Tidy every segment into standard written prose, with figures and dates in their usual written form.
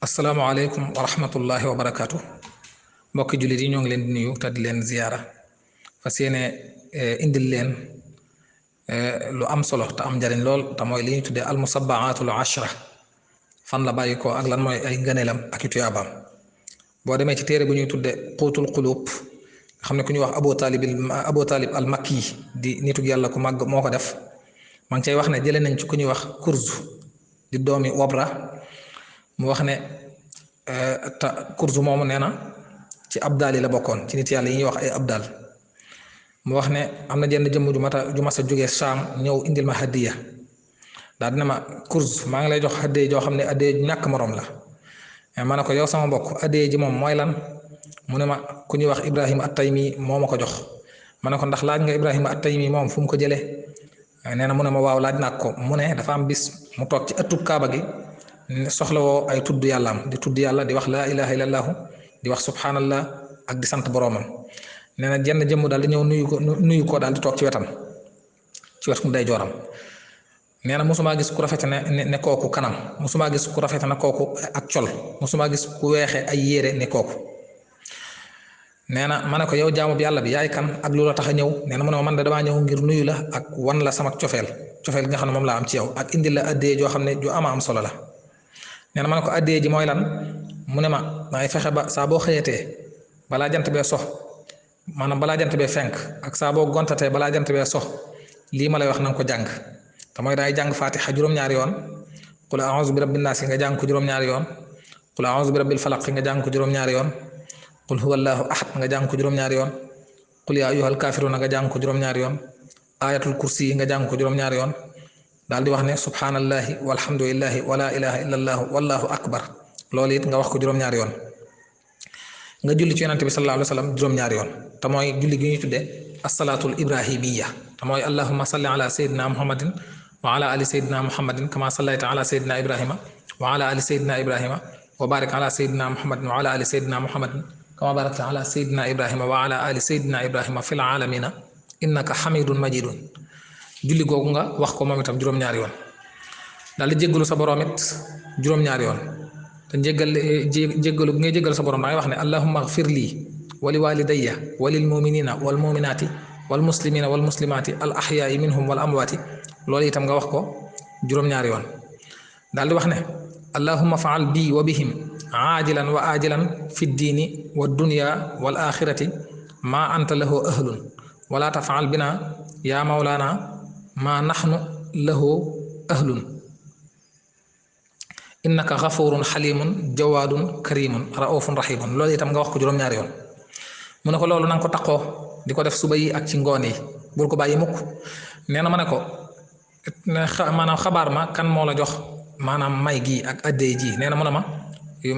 asalaamaaleykum wa rahmatullahi wa barakaatu mbokki jullit yi ñoo ngi leen di nuyu te di leen ziyaara fas yéene indil leen lu am solo te am njariñ lool te mooy li ñuy tuddee almusabbaatul ashra fan la bàyyi ko ak lan mooy ay ngëneelam ak i tuyaabaam boo demee ci téere bu ñuy tuddee quutul quluub nga xam ne ku ñuy wax abu taalib al makki di nitug yàlla ku màgg moo ko def maa ngi cay wax ne jëlee nañ ci ku ñuy wax kurzu di doomi wabra mu wax ne te kurzu moomu nee na ci abdal yi la bokkoon ci nit yàlla yi ñuy wax ay abdal mu wax ne am na jenn jëmm ju mas a jógee Saam ñëw indil ma hadiya daal dina ma kurz maa ngi lay jox hadiya joo xam ne hadiya ju ñàkk morom la ma ne ko yow sama mbokk hadiya ji moom mooy lan mu ne ma ku ñuy wax Ibrahima at-Taymi moo ma ko jox ma ne ko ndax laaj nga Ibrahima at-Taymi moom fu mu ko jëlee nee na mu ne ma waaw laaj naa ko mu ne dafa am bis mu toog ci ëttub kaaba gi soxla woo ay tudd yàllaam di tudd yàlla di wax laa ilaha illallahu di wax subhanallah ak di sant boroomam nee na jenn jëmm daal di ñëw nuyu ko daal di toog ci wetam ci wetu day jooram nee na mosumaa gis ku rafete ne kooku kanam mosumaa gis ku rafete ne kooku ak col mosumaa gis ku weexe ay yére ne kooku nee na ma ne ko yow jaamu bi yàlla bi yaay kan ak lu la tax a ñëw nee na mu ne ma man de damaa ñëw ngir nuyu la ak wan la sama cofeel gi nga xam ne moom laa am ci yow ak indil la addee joo xam ne ju ama am solo la nee na ma ne ko addee ji mooy lan mu ne ma dangay fexe ba saa boo xëyatee balaa jant bee sox maanaam balaa jant bee fenk ak saa boo gontatee balaa jant bee sox lii ma lay wax na nga ko jàng te mooy dangay jàng fatiha juróom-ñaari yoon qul a'uuzu bi rabbin naas nga jàng ko juróom-ñaari yoon qul a'uuzu bi rabbil falaq nga jàng ko juróom-ñaari yoon qul huwallahu ahad nga jàng ko juróom-ñaari yoon qul yaa ayyuhal kaafiruuna nga jàng ko juróom-ñaari yoon ayatul kursi nga jàng ko juróom-ñaari yoon daal di wax ne subhanallahi walhamdulillahi wala ilaha illallahu wallahu akbar loolu it nga wax ko juróom-ñaari yoon nga julli ci yonante bi sallallahu alayhi wa sallam juróom-ñaari yoon te mooy julli gi ñuy tuddee assalaatul ibrahimiya te mooy allahumma salli ala sayyidina muhammadin wa ala ali sayyidina muhammadin kama sallayta ala sayyidina ibrahima wa ala ali sayyidina ibrahima wa barik ala sayyidina muhammadin wa ala ali sayyidina muhammadin kama barakta ala sayyidina ibrahima wa ala ali sayyidina ibrahima fil alamina innaka hamidun majidun julli googu nga wax ko moom itam juróom-ñaari yoon daal di jéggalu sa borom it juróom-ñaari yoon te jéggalu ngay jéggalu sa borom da ngay wax ne allahumma ighfir lii wa li walidayya wa lil muminina wal muminati wal muslimina wal muslimati al ahyaai minhum wal amwaati loolu itam nga wax ko juróom-ñaari yoon daal di wax ne allahumma faal bii wa bihim aajilan wa aajilan fi ddiini wa dunya wal axirati ma anta lahu ahlun wala tafaal bina yaa mawlaana ma naxnu lahu ahlun innaka xafurun xalimun jawaadun karimun raufun rahimun loolu itam nga wax ko juróom-ñaari yoon mu ne ko loolu na nga ko taqoo di ko def suba yi ak ci ngoon yi bul ko bàyyi mukk nee na ma ne ko maanaam xabaar ma kan moo la jox maanaam may gii ak addee ji nee na mu ne ma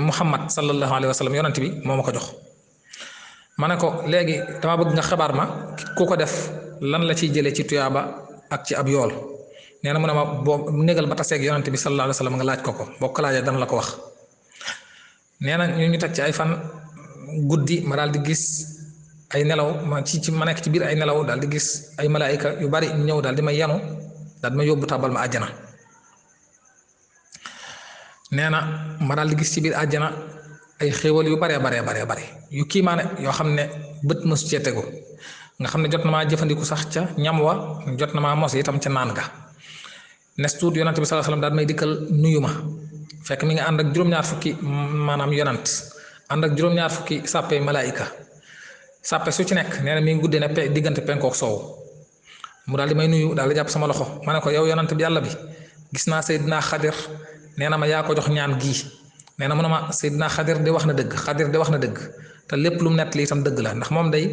muhammad sallallahu alayhi wa sallam yonent bi moo ma ko jox ma ne ko léegi dama bëgg nga xabaar ma ku ko def lan la ciy jëlee ci tuyaaba ak ci ab yool nee na mu ne ma boo négal ba taseeg yonante bi sallallahu alayhi wa sallam nga laaj ko boo ko laajee dana la ko wax nee na ñu teg ci ay fan guddi ma daal di gis ay nelaw ma nekk ci biir ay nelaw daal di gis ay malaayika yu bari ñëw daal di ma yanu daal di ma yóbbu tàbbal ma àjjana nee na ma daal di gis ci biir àjjana ay xéewal yu bare yu kiimaane yoo xam ne bët mësu cee tegu nga xam ne jot na maa jëfandiku sax ca ñam wa jot na maa mos itam ca naan ga nes tuut yonante bi sallallahu alayhi wasallam daal may dikkal nuyu ma fekk mi nga ànd ak juróom-ñaar fukki maanaam yonant ànd ak juróom-ñaar fukki sàppe malaayika sàppe su ci nekk nee na mi ngi guddee ne diggante penkook soow mu daal di may nuyu daal di jàpp sama loxo ma ne ko yow yonante bi yàlla bi gis naa Seydina Xadir nee na ma yaa ko jox ñaan gii nee na mu ne ma Seydina Xadir de wax na dëgg te lépp lu mu nett li itam dëgg la ndax moom day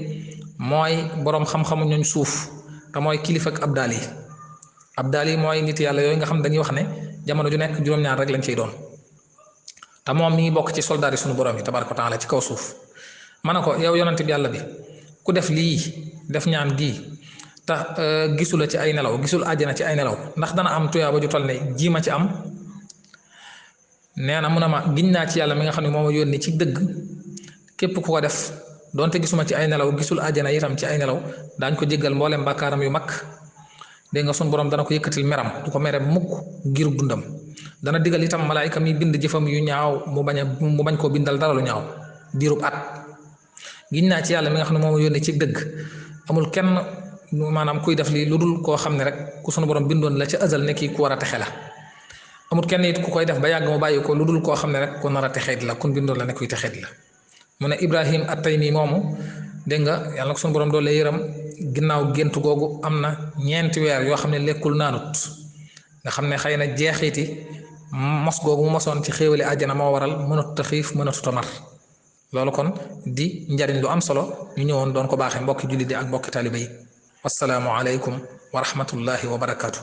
mooy boroom xam-xamu ñooñ suuf te mooy kilifa ak abdaal yi mooy nit yàlla yooyu nga xam dañuy wax ne jamono ju nekk juróom-ñaar rek lañ ciy doon te moom mi ngi bokk ci soldaar yi suñu borom yi tabaaraka wa taala ci kaw suuf ma ne ko yow yonante bi yàlla bi ku def lii def ñaan gii te gisula ci ay nelaw gisul àjjana ci ay nelaw ndax dana am tuyaaba ju toll ne ji ma ci am nee na mu ne ma giñ naa ci yàlla mi nga xam ne moo ma yónni ci dëgg képp ku ko def donte gisuma ci ay nelaw gisul àjjana itam ci ay nelaw daañ ko jéggal mboolem bàkkaaram yu mag dégg nga sun borom dana ko yëkkatil meram du ko mere mukk ngir dundam dana digal itam malaayika mi bind jëfam yu ñaaw mu bañ koo bindal dara lu ñaaw diirub at giñ naa ci yàlla mi nga xam ne moom yónnee ci dëgg amul kenn maanaam kuy def lii lu dul koo xam ne rek ku sunu borom bindoon la ca azal ne kii ku war a texe la amul kenn it ku koy def ba yàgg mu bàyyi ko lu dul koo xam ne rek ku nar a texeet la kun bindoon la ne kuy texeet la mu ne Ibrahim at-Taymi moomu dégg nga yàlla na ko sunu borom doole yëram ginnaaw gént googu am na 4 weer yoo xam ne lekkul naanut nga xam ne xëy na jeexiti mos googu mu mosoon ci xéewali àjjana moo waral mënatut a xiif mënatut a mar loolu kon di njariñ lu am solo ñu ñëwoon doon ko baaxee mbokki jullit yi ak mbokki taaliba yi wassalaamu aleykum wa rahmatullahi wa barakaatu.